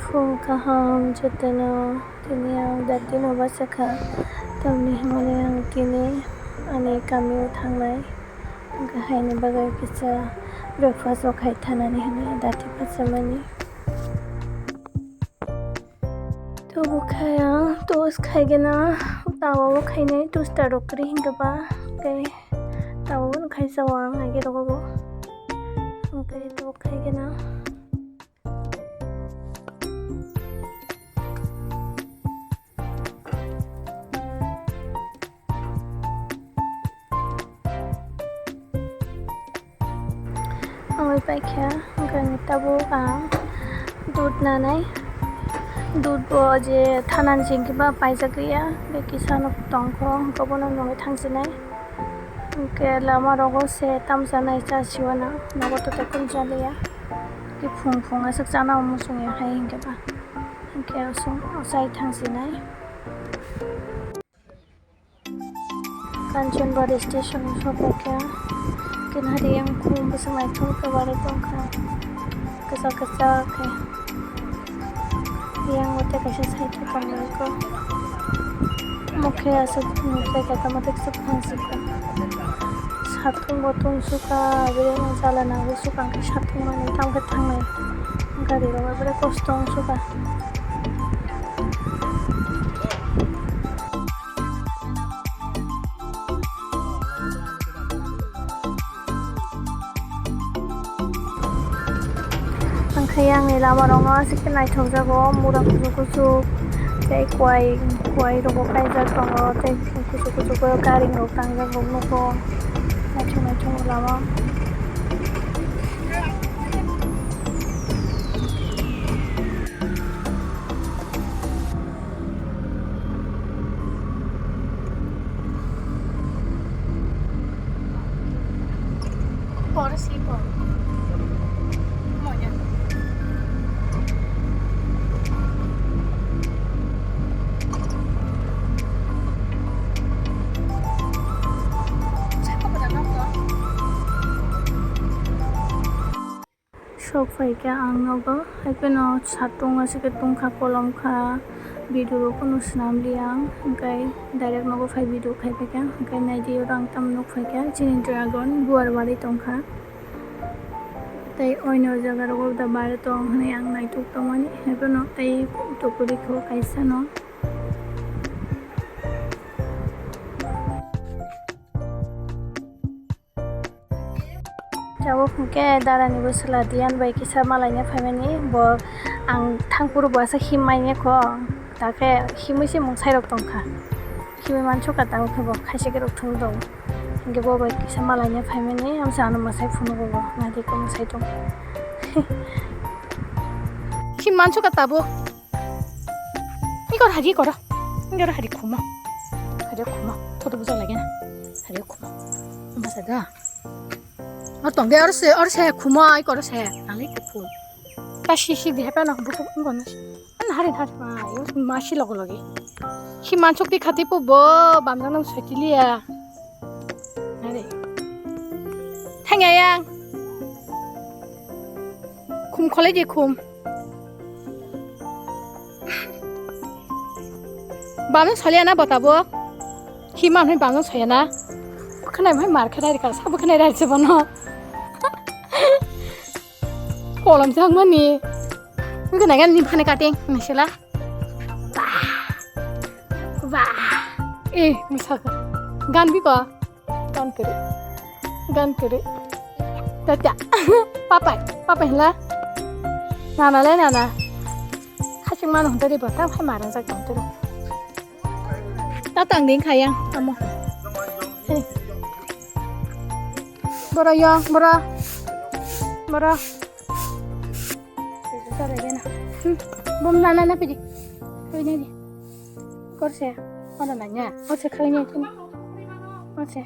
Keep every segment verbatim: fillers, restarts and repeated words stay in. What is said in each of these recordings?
Phung kaham jotono, tini ang dati no bachakha, tamni hwnmani ang tini ani kamio thangnai, wngkha haini bagwi kisa breakfast o khai thanani hwnwi dati bachamani. Tubu khai ang, toast khai gana, tawa o khainai toaster rok kwrwi hinkhe ba, tei tawa o khai chao ang age rogo bo, hwnkhe tubu khai gana. Ang bai paikha, hwnkhe tabuk ang dud nanai. Dud bo je thanan jengkiba paijak ya, tei kisa no tongkho, hwnkhe bono nugwi thangsinai. Hwnkhe lama rogo se tamsa nai cha siwana, nogo to tei kunu cha liya. Tei phung phung aswk chana muchung ya hai hwnkhe ba. Hwnkhe aswk chai thangsinai. Kanchanbari station o sokphaikha. Kinari yang khum bwswk naithok khe barwi tongkha. Kwchak kwchak khe. Yang o tei kaisa side o tongo eko. Omo khe aswk nukjagwi tamo tei kwchwk phan sukha. Satung bo tungsukha, aboni jala nangwi sukha, hwnkhe satung manwi tamo khe thangnai. Gari rok bai kosto wng sukha. Ang khe yang ni lama rok no aswk khe naithok jago, mura kuchuk kuchuk tei kwai, kwai rok bo kaijak tongo tei kuchuk kuchuk khe gari rok tangjak rok nugo, naithok naithok lama. Sok phaikha ang nogo, haiphano satung aswk khe tungkha, kolom kha, video rok phano swnam li ang, hwnkhe direct nogo phai video khai phaikha, hwnkhe naidi oro ang tamo nuk phaikha, chini dragon buar barwi tongkha, tei oino jaga rogo da barwi tong hwnwi ang naithok tongmani, haiphano tei tokori kho kaisa no. Tabuk hwnkhe darani bwswla Diyan bai kisa malaina phaimani, bo ang thangphuru bo asa himmaini kho, takhe himwi se mungsairok tongkha, himwi mansukha tabuk khe bo khaisa khe rok thung tong, hinkhe bo bai kisa malaina phaimani, amsa ano mwsai phunukgo bo, naidi khe mwsai tong. Him mansukha tabuk. Ikor hari koro. Ikor hari khuma. Hari khuma. Toto bujak lagi na. Hari khuma. Masa da. Or tong de or se or se khuma ikor se. Nali kuphul. Ta si si de pa na buku ngona. An hari hari ma. Yo ma si logo logi. Si mansuk di khati pu bo bamjang nang sotiliya. Hari. Thangya yang. Khum kholai di khum. Bamjang solia na bota bo. Hi man hoi bamjang solia na. Bwkhanai mai mar khe rai ka sa bwkhanai rai se bono. Kolom jang mani. Bwkhanai gan ni phane kating ni sela. Bah. Bah. Eh, misa. Gan bi ko. Gan kiri. Gan kiri. Tata. Papai. Papai hla. Nana le nana. Khaching mano hon tari bata khai marang jak tong tari. Ta tang ding khayang amo. Hei. Bora yo, bora. Bora. Hmm. Bom nana na pidi. Pidi di. Korse, oro nanya, korse khagini thani. Korse.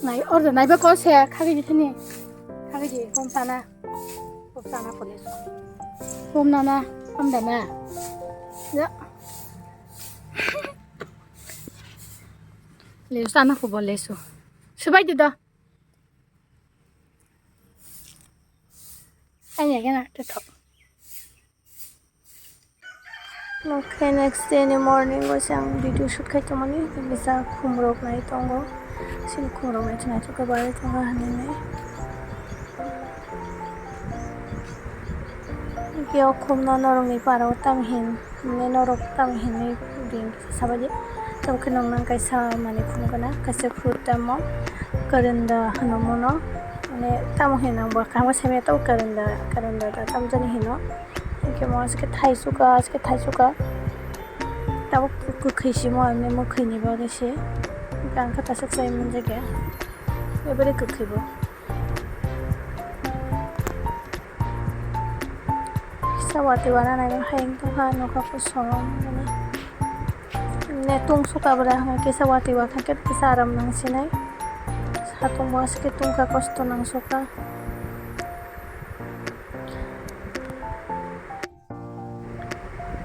Nai, oro naiba korse khagini thani. Khagini, bom sana. Bom sana police. Bom nana, bom dana. Ya. Lesu sana ko bo lesu. Subai di da. Ani agena tethok. Okay, next day ni morning o se ang video shoot khai tongmani, kisa khumrok nai tongo, sini khumrok nai chwng naithok khe barwi tongo hinwi. Hwnkhe o khumno norokni para o tamo hin, hwnwi norok tamo hinwi bini sabaidi. Tamo khe nwng nang kaisa manwi phunukgwna, kaisa fruit tamo karanda hwno muno, mane tamo hin ang bo kamo saimanya tabuk karanda, karanda da tamo jani hino. Hwnkhe mo aske thaichukha, aske thaichukha. Tabuk kwkhwi simo ani mwkhwini bagwi se. Hwnkhe ang khe tasuk chai manjakya. Ebere kwkhwi bo. Kisa watwi wana nai hai wngtongkha nokha kosom mane. Ne tungsukha bwrwi hwnwi kisa watwi wathangkhe kisa aram nangsinai. Satung bo aske tungkha kosto nangsukha.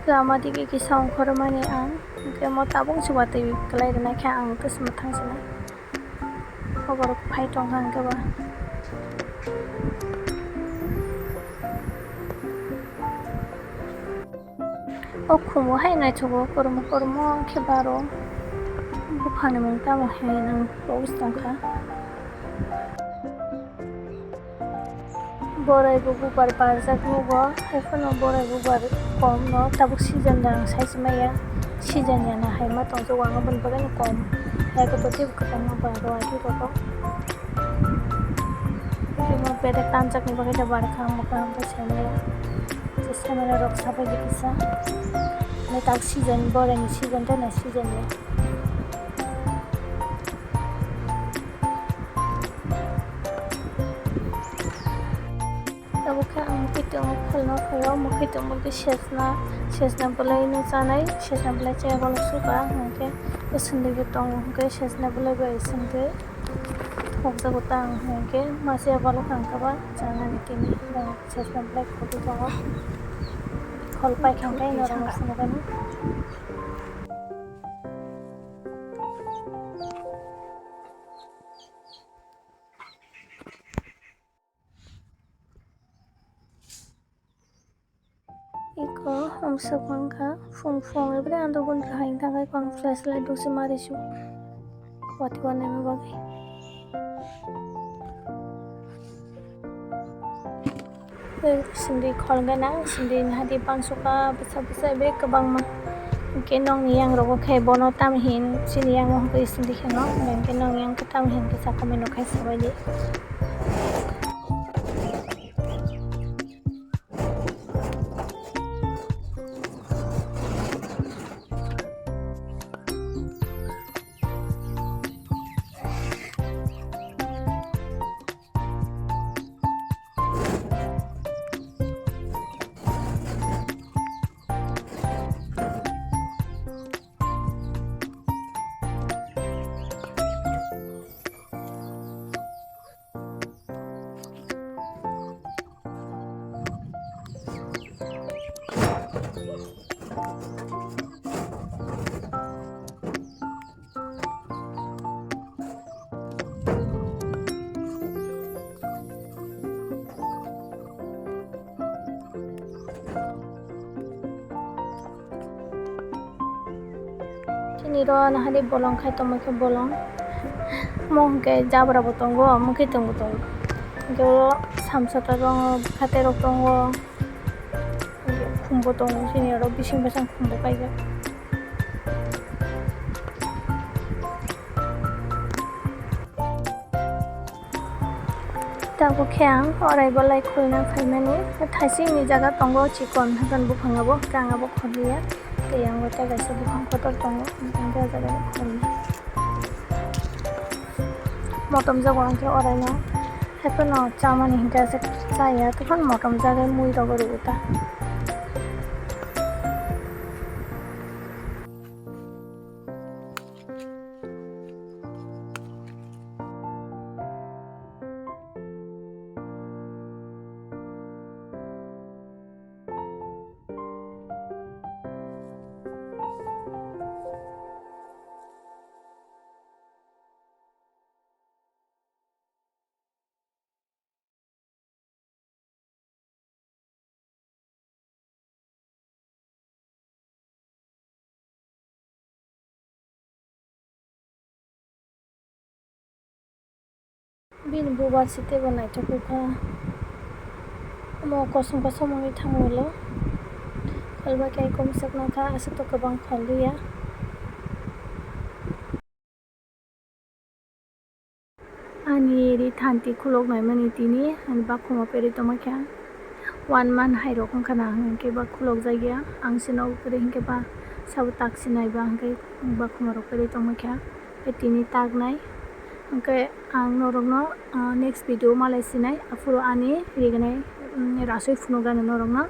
Lama dige kisa ongkhormani ang, hwnkhe mo tabuk se watwi kwlai rwnaikhe ang khe se mwthang sinai. O borok phai tongkha hwnkhe ba. O khumo hai naithogo, kormo kormo khe baro. Buphangni mung tamo hinwi nang pogis tongkha. Borai bubar barjak nugo, haiphano borai bubar kom no tabuk season da ang sai se maya, season ya na hai ma tongjago ang aboni bagwi no kom, hai khe bo teibo kwbangma baro agi rogo. Tei mo bedek tanjak ni bagwi da barkha ang bwkha ang bo sai maya, je sai maya rok sabai di kisa, ne tak season borai ni season da na season ya. Tabuk khe ang mwkhwtwng kholna phaio, mwkhwtwng bo khe sejna, sejna bwlai no chanai, sejna bwlai chaya bolong suka, hwnkhe bwswndwi bo tongo, hwnkhe sejna bwlai bai swngwi thokjago ta ang, hwnkhe masiya bolong ang khe ba chanani tini, sejna bwlai khogwi tongo, khol paikha khe norok swngwi. Iko hamswk mankha, phung phung ebri ando bun kahai thangkhe iko ang flashlight dose mari su watwi wanaima bagwi. Sindri khol gana, sindri hadi bangsuka bwsa bwsa ebri kwbangma. Hwnkhe nokni yangrogo khe bono tamo hin chini yango hwnkhe sindri kheno, hwnkhe nokni yang khe tamo hin khe sa comment o khai sabaidi. Chini ro nahari bolong khai tongma khe bolong. Mo hwnkhe jabra bo tongo, mwkhwtwng bo tongo. Hwnkhe o samsata tongo, bwkhaterok tongo. Khumbo tongo, chini oro bising bwsang khumbo kaijak. Tabuk khe ang orai bolai khulna phaimani. Thaisingni jaga tongo chikon hakan buphang abo, kang abo khorliya. Tei ang bo tei kaisa buphang kotor tongo, ang tei o jaga khorli. Motom jago ang khe oraino. Haiphano chamani hinkhe aswk chaya, tokhan motom jagwi mui rogo rwgo ta. Bini bubar se teibo naithok kha. Omo kosom kosom wngwi thango ulo. Kholba khe komisakna kha, aswk to kwbang kholliya. Ani ri thanti khulok naimani tini ani bakhuma perwi tongma kha. One month hai rok wngkha na hwnkhe ba khulok jakya. Ang se nogo kwrwi hinkhe ba sabo tak se nai ba hwnkhe bakhuma rok kwrwi tongma kha. Tei tini tak nai. Hwnkhe ang norokno, ah, next video malai sinai. Aphuru ani rignai, mm, rasoi phunukgano norokno.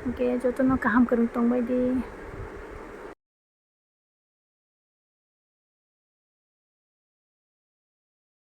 Hwnkhe jotono kaham kwrwng tongbai di.